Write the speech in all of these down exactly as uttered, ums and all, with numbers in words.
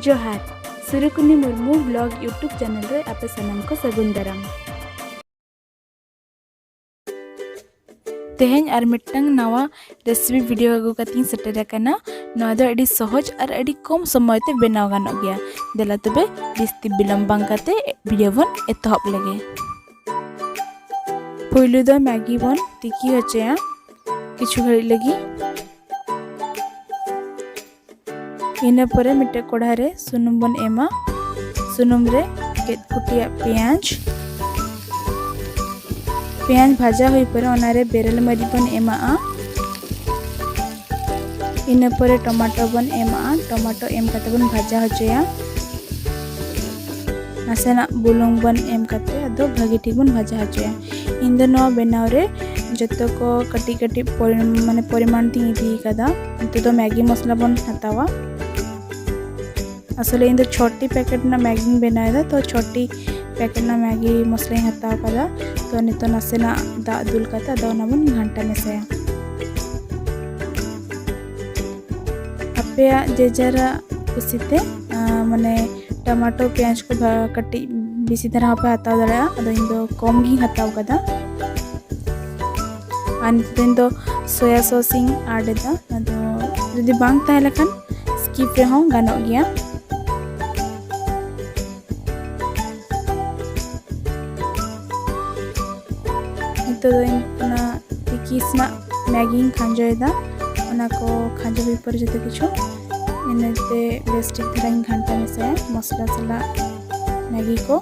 ᱡᱚᱦᱟᱨ, ᱥᱩᱨᱩᱠᱩᱱᱤ Murmu vlog YouTube channel ᱨᱮ ᱟᱯᱮ ᱥᱟᱱᱟᱢ ᱠᱚ ᱥᱟᱹᱜᱩᱱ ᱫᱟᱨᱟᱢ᱾ ᱛᱮᱦᱮᱧ ᱟᱨ ᱢᱤᱫᱴᱟᱝ ᱱᱟᱣᱟ recipe video ᱟᱹᱜᱩ ᱠᱟᱛᱮᱧ ᱥᱮᱴᱮᱨ ᱟᱠᱟᱱᱟ᱾ ᱱᱚᱣᱟ ᱫᱚ ᱟᱹᱰᱤ ᱥᱚᱦᱚᱡ ᱟᱨ ᱟᱹᱰᱤ ᱠᱚᱢ ᱥᱚᱢᱚᱭ ᱛᱮ ᱵᱮᱱᱟᱣ ᱜᱟᱱᱚᱜ ᱜᱮᱭᱟ᱾ ᱫᱮᱞᱟ ᱛᱚᱵᱮ ᱵᱤᱥᱛᱤ ᱵᱤᱞᱚᱢ ᱵᱟᱝ ᱠᱟᱛᱮ video ᱵᱚᱱ ᱮᱛᱚᱦᱚᱵ ᱞᱮᱜᱮ᱾ ᱯᱩᱭᱞᱩ ᱫᱚ ᱢᱮᱜᱤ ᱵᱚᱱ ᱛᱤᱠᱤ ᱦᱚᱪᱚᱭᱟ ᱠᱤᱪᱷᱩ ᱜᱷᱟᱹᱲᱤᱡ ᱞᱟᱹᱜᱤᱫ᱾ ᱤᱱᱟᱹ ᱯᱚᱨᱮ ᱢᱤᱫᱴᱮᱡ ᱠᱚᱲᱦᱟ ᱨᱮ ᱥᱩᱱᱩᱢ ᱵᱚᱱ ᱮᱢᱟ᱾ ᱥᱩᱱᱩᱢ ᱨᱮ ᱜᱮᱫ ᱠᱩᱴᱤᱭᱟᱜ ᱯᱮᱸᱭᱟᱡᱽ, ᱯᱮᱸᱭᱟᱡᱽ ᱵᱷᱟᱡᱟ ᱦᱩᱭ ᱯᱚᱨᱮ ᱚᱱᱟᱨᱮ ᱵᱮᱨᱮᱞ ᱢᱟᱹᱨᱤᱪ ᱵᱚᱱ ᱮᱢᱟᱜᱼᱟ᱾ ᱤᱱᱟᱹ ᱯᱚᱨᱮ ᱴᱚᱢᱟᱴᱳ ᱵᱚᱱ ᱮᱢᱟᱜᱼᱟ᱾ ᱴᱚᱢᱟᱴᱳ ᱮᱢ ᱠᱟᱛᱮ ᱵᱚᱱ ᱵᱷᱟᱡᱟ ᱦᱚᱪᱚᱭᱟ᱾ ᱱᱟᱥᱮᱱᱟᱜ ᱵᱩᱞᱩᱝ ᱵᱚᱱ ᱮᱢ ᱠᱟᱛᱮ ᱟᱫᱚ ᱵᱷᱟᱹᱜᱤ ᱴᱷᱤᱠ ᱵᱚᱱ ᱵᱷᱟᱡᱟ ᱦᱚᱪᱚᱭᱟ᱾ ᱤᱧ ᱫᱚ ᱱᱚᱣᱟ ᱵᱮᱱᱟᱣ ᱨᱮ ᱡᱚᱛᱚ ᱠᱚ ᱠᱟᱹᱴᱤᱡ ᱠᱟᱹᱴᱤᱡ ᱯᱚᱨᱤ-, ᱢᱟᱱᱮ ᱯᱚᱨᱤᱢᱟᱱ ᱛᱤᱧ ᱤᱫᱤ ᱠᱟᱫᱟ᱾ ᱱᱤᱛᱚᱜ ᱫᱚ ᱢᱮᱜᱤ ᱢᱚᱥᱞᱟ ᱵᱚᱱ ᱦᱟᱛᱟᱣᱟ᱾ ᱟᱥᱚᱞᱮ ᱤᱧ ᱫᱚ ᱪᱷᱚᱴᱤ packet ᱨᱮᱱᱟᱜ ᱢᱮᱜᱤᱧ ᱵᱮᱱᱟᱣ ᱮᱫᱟ, ᱛᱚ ᱪᱷᱚᱴᱤ packet ᱨᱮᱱᱟᱜ ᱢᱮᱜᱤ ᱢᱚᱥᱞᱟᱧ ᱦᱟᱛᱟᱣ ᱠᱟᱫᱟ᱾ ᱛᱚ ᱱᱤᱛᱚᱜ ᱱᱟᱥᱮᱱᱟᱜ ᱫᱟᱜ ᱫᱩᱞ ᱠᱟᱛᱮ ᱟᱫᱚ ᱚᱱᱟ ᱵᱚᱱ ᱜᱷᱟᱱᱴᱟ ᱢᱮᱥᱟᱭᱟ᱾ ᱟᱯᱮᱭᱟᱜ ᱡᱮ ᱡᱟᱨᱟᱜ ᱠᱩᱥᱤᱛᱮ, ᱟᱸ, ᱢᱟᱱᱮ ᱴᱚᱢᱟᱴᱳ ᱯᱮᱸᱭᱟᱡᱽ ᱠᱚ ᱵᱷᱟ-, ᱠᱟᱹᱴᱤᱡ ᱵᱮᱥᱤ ᱫᱷᱟᱨᱟ ᱦᱚᱸᱯᱮ ᱦᱟᱛᱟᱣ ᱫᱟᱲᱮᱭᱟᱜᱼᱟ᱾ ᱟᱫᱚ ᱤᱧ ᱫᱚ ᱠᱚᱢ ᱜᱤᱧ ᱦᱟᱛᱟᱣ ᱠᱟᱫᱟ᱾ ᱟᱨ ᱱᱤᱛᱚᱜ ᱫᱚ ᱤᱧ ᱫᱚ soya sauce ᱤᱧ add ᱮᱫᱟ᱾ ᱟᱫᱚ ᱡᱩᱫᱤ ᱵᱟᱝ ᱛᱟᱦᱮᱸ ᱞᱮᱠᱷᱟᱱ skip ᱨᱮᱦᱚᱸ ᱜᱟᱱᱚᱜ ᱜᱮᱭᱟ᱾ ᱱᱤᱛᱚᱜ ᱫᱚ ᱤᱧ ᱚᱱᱟ ᱛᱤᱠᱤ ᱥᱮᱱᱟᱜ ᱢᱮᱜᱤᱧ ᱠᱷᱟᱸᱡᱚᱭᱮᱫᱟ᱾ ᱚᱱᱟ ᱠᱚ ᱠᱷᱟᱸᱡᱚ ᱦᱩᱭ ᱯᱚᱨᱮ ᱡᱚᱛᱚ ᱠᱤᱪᱷᱩ ᱤᱱᱟᱹᱛᱮ ᱵᱮᱥ ᱴᱷᱤᱠ ᱫᱷᱟᱨᱟᱧ ᱜᱷᱟᱱᱴᱟ ᱢᱮᱥᱟᱭᱟ ᱢᱚᱥᱞᱟ ᱥᱟᱞᱟᱜ ᱢᱮᱜᱤ ᱠᱚ᱾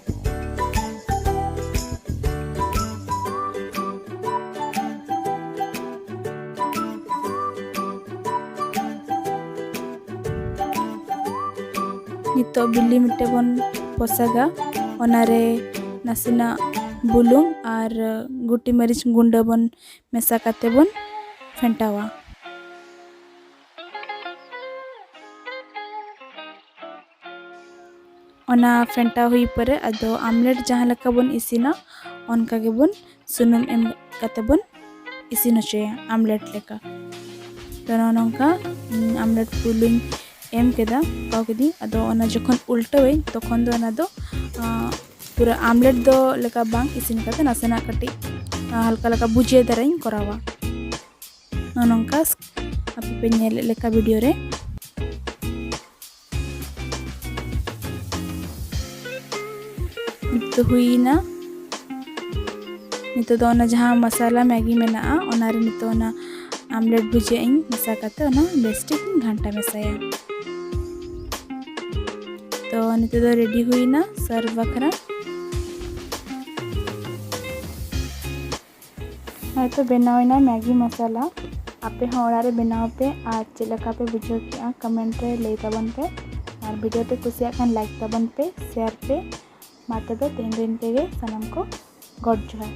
ᱱᱤᱛᱚᱜ ᱵᱤᱞᱤ ᱢᱤᱫᱴᱮᱡ ᱵᱚᱱ ᱯᱚᱥᱟᱜᱟ, ᱚᱱᱟᱨᱮ ᱱᱟᱥᱮᱱᱟᱜ ᱵᱩᱞᱩᱝ ᱟᱨ ᱜᱩᱴᱤ ᱢᱟᱹᱨᱤᱪ ᱜᱩᱸᱰᱟᱹ ᱵᱚᱱ ᱢᱮᱥᱟ ᱠᱟᱛᱮ ᱵᱚᱱ ᱯᱷᱮᱱᱴᱟᱣᱟ᱾ ᱚᱱᱟ ᱯᱷᱮᱱᱴᱟᱣ ᱦᱩᱭ ᱯᱚᱨᱮ ᱟᱫᱚ ᱟᱢᱞᱮᱴ ᱡᱟᱦᱟᱸ ᱞᱮᱠᱟ ᱵᱚᱱ ᱤᱥᱤᱱᱟ, ᱚᱱᱠᱟ ᱜᱮᱵᱚᱱ ᱥᱩᱱᱩᱢ ᱮᱢ ᱠᱟᱛᱮ ᱵᱚᱱ ᱤᱥᱤᱱ ᱦᱚᱪᱚᱭᱟ ᱟᱢᱞᱮᱴ ᱞᱮᱠᱟ᱾ ᱛᱚ ᱱᱚᱜᱼᱚ ᱱᱚᱝᱠᱟ, ᱩᱸ, ᱟᱢᱞᱮᱴ ᱯᱩᱭᱞᱩᱧ ᱮᱢ ᱠᱮᱫᱟ, ᱯᱚᱠᱟᱣ ᱠᱤᱫᱟᱹᱧ᱾ ᱟᱫᱚ ᱚᱱᱟ ᱡᱚᱠᱷᱚᱱ ᱩᱞᱴᱟᱹᱣᱟᱹᱧ, ᱛᱚᱠᱷᱚᱱ ᱫᱚ ᱚᱱᱟ ᱫᱚ, ᱟᱸ, ᱯᱩᱨᱟᱹ ᱟᱢᱞᱮᱴ ᱫᱚ ᱞᱮᱠᱟ ᱵᱟᱝ ᱤᱥᱤᱱ ᱠᱟᱛᱮ, ᱱᱟᱥᱮᱱᱟᱜ ᱠᱟᱹᱴᱤᱡ, ᱟᱸ, ᱦᱟᱞᱠᱟ ᱞᱮᱠᱟ ᱵᱷᱩᱡᱤᱭᱟᱹ ᱫᱷᱟᱨᱟᱧ ᱠᱚᱨᱟᱣᱟ᱾ ᱱᱚᱜᱼᱚ ᱱᱚᱝᱠᱟ ᱟᱯᱮ ᱯᱮ ᱧᱮᱞᱮᱫ ᱞᱮᱠᱟ ᱵᱷᱤᱰᱤᱭᱳ ᱨᱮ᱾ ᱱᱤᱛᱚᱜ ᱦᱩᱭᱮᱱᱟ᱾ ᱱᱤᱛᱚᱜ ᱫᱚ ᱚᱱᱟ ᱡᱟᱦᱟᱸ ᱢᱟᱥᱟᱞᱟ ᱢᱮᱜᱤ ᱢᱮᱱᱟᱜᱼᱟ, ᱚᱱᱟᱨᱮ ᱱᱤᱛᱚᱜ ᱚᱱᱟ ᱟᱢᱞᱮᱴ ᱵᱷᱩᱡᱤᱭᱟᱹ ᱤᱧ ᱢᱮᱥᱟ ᱠᱟᱛᱮ ᱚᱱᱟ ᱵᱮᱥ ᱴᱷᱤᱠ ᱤᱧ ᱜᱷᱟᱱᱴᱟ ᱢᱮᱥᱟᱭᱟ᱾ ᱛᱚ ᱱᱤᱛᱚᱜ ᱫᱚ ᱨᱮᱰᱤ ᱦᱩᱭᱮᱱᱟ ᱥᱟᱨᱵᱷ ᱵᱟᱠᱷᱨᱟ᱾ ᱦᱚᱭᱛᱚ ᱵᱮᱱᱟᱣ ᱮᱱᱟ ᱢᱮᱜᱤ ᱢᱟᱥᱟᱞᱟ᱾ ᱟᱯᱮ ᱦᱚᱸ ᱚᱲᱟᱜ ᱨᱮ ᱵᱮᱱᱟᱣ ᱯᱮ ᱟᱨ ᱪᱮᱫ ᱞᱮᱠᱟ ᱯᱮ ᱵᱩᱡᱷᱟᱹᱣ ᱠᱮᱜᱼᱟ, ᱠᱚᱢᱮᱱᱴ ᱨᱮ ᱞᱟᱹᱭ ᱛᱟᱵᱚᱱ ᱯᱮ᱾ ᱟᱨ ᱵᱷᱤᱰᱤᱭᱳ ᱯᱮ ᱠᱩᱥᱤᱭᱟᱜ ᱠᱷᱟᱱ ᱞᱟᱭᱤᱠ ᱛᱟᱵᱚᱱ ᱯᱮ, ᱥᱮᱭᱟᱨ ᱯᱮ᱾ ᱢᱟ ᱛᱚᱵᱮ ᱛᱮᱦᱮᱧ ᱫᱚ ᱤᱱᱠᱟᱹ ᱜᱮ, ᱥᱟᱱᱟᱢ ᱠᱚ ᱜᱚᱰ ᱡᱚᱦᱟᱨ᱾